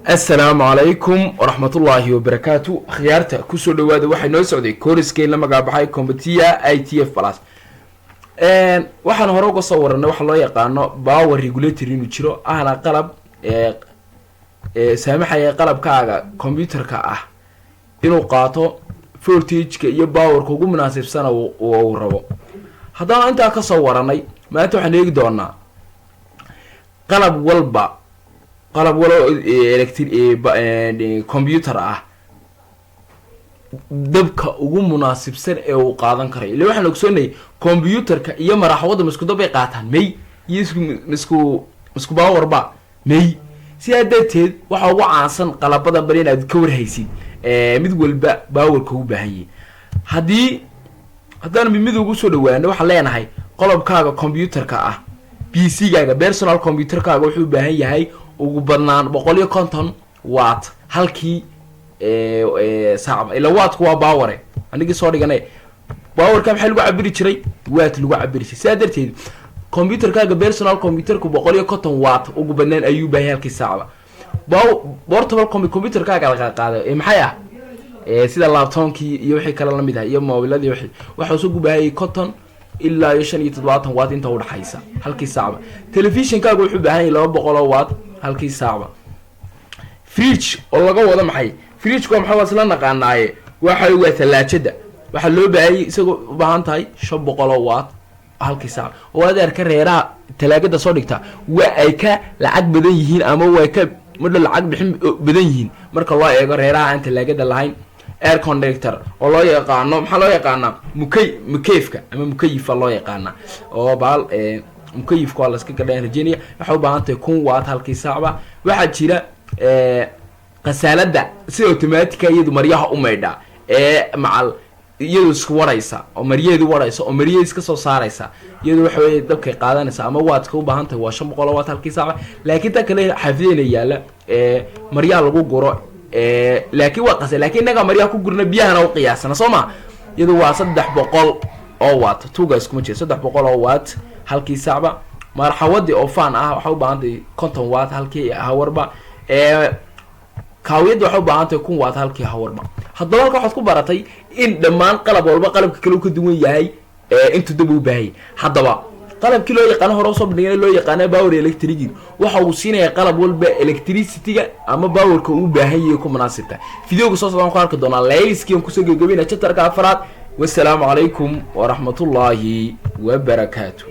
Asalaamu calaykum waraxmatullaahi wabarakaatu. Akhyaarta kusoo dhawaada, waxay noo socday course-keen la magacbaxay CompTIA ITF plus. Waxaan hore uga soo waranay waxa loo yaqaano power regulator, inuu jiro ahna qalab saamaxaya qalabkaaga computerka ah inuu qaato voltageka iyo powerka ugu munaasibsana uu rabo. Haddaan intaa kasoo waranay, maanta waxaan eegi doonaa qalab walba, qalab walo electri computer ah, dabka ugu munaasibsan ee uu qaadan karayo. Illa waxaan ogsoonayay computerka iyo maraxwadda ma isku dab bay qaataan? May. Iyo isku power ba? May. Sidaa darteed waxaa ugu caansan qalabadan bal inaad ka warhaysid mid walba powerka u baahan yahay. Haddaan mid mid ugu soo dhawaano, waxaan leenahay qolobkaaga computerka ah, PC gaaga, personal computerkaaga, wuxuu u baahan yahay ugu badnaan 150 watt halkii saacba. Ila wattku waa power, anigii soo dhiganay powerka maxaa lagu cabiri jiray? Watt lagu cabiri jiray. Sidaa darteed computerkaaga, personal computerku, 150 watt ugu badnaan ayuu baahan yahay halkii saacba. Portable computerkaaga la qaado ee maxay ah, sida laptopkii iyo wixii kale lamid ah iyo mobiladii, wixii waxa usugu baahayay 50 ilaa iyo 75 watt inta udhaxaysa halkii saacba. Telefishonkaaga wuxuu baahan yahay 200 watt halkii saacba. Fridge oo laga wado maxay? Fridgeka maxaa? Waa isla naqaanaaye, waxa waa talaajada. Waxaa loo baahayay isagoo u baahan tahay 500 watt halkii saac. Oo adeerka reeraha talaagada soo dhigta waa ay ka lacag badan yihiin ama way ka midho lacag bixin badan yihiin marka loo eego reeraha aan talaagada lahayn. Air conductor oo loo yaqaano, maxaa loo yaqaanaa? Mukeyfka ama mukayifa loo yaqaana, oo baal mukayifka waa laska gadhaan rajeynaya, waxay u baahan tahay 1000 watt halkii saacba. Waxaa jira khasaalada si automatica iyadu maryaha u maydha ee macal iyadu isku waraysa oo maryaheedu waraysa oo maryaheed iska soo saaraysa, iyadu waxa weye dabkay qaadanaysa ama wattka u baahan tahay waa 500 watt halkii saacba. Laakiin tan kale xaafideyna yaala maryaha lagu guro, laakiin waa qasa, laakiin innaga maryaha ku gurna biyahana u qiyaasana, soo ma? Iyadu waa 300 oo watt, tuga iskuma jiro, 300 oo watt halkii saacba. Marxawadii oo fan ah waxay u baahan tahay 50 watt halkii hourba. Kaawiyadda waxay u baahan tahay 1000 watt halkii hourba. Haddaba halka waxaad ku baratay in dhammaan qalab walba qalabka kale uu ka duwan yahay intuu dab u baahayay. Haddaba qalabkii loo yaqaano hore usoo bandhigana loo yaqaano power electric waxa uu siinaya qalab walba electricity-ga ama powerka uu baahan yahay ku munaasibta. Videoga soo socdaan ku arki doonaa layliskii aan kusoo gebgabayna chapterka afraad. Wasalaamu calaykum waraxmatullaahi wabarakaatu.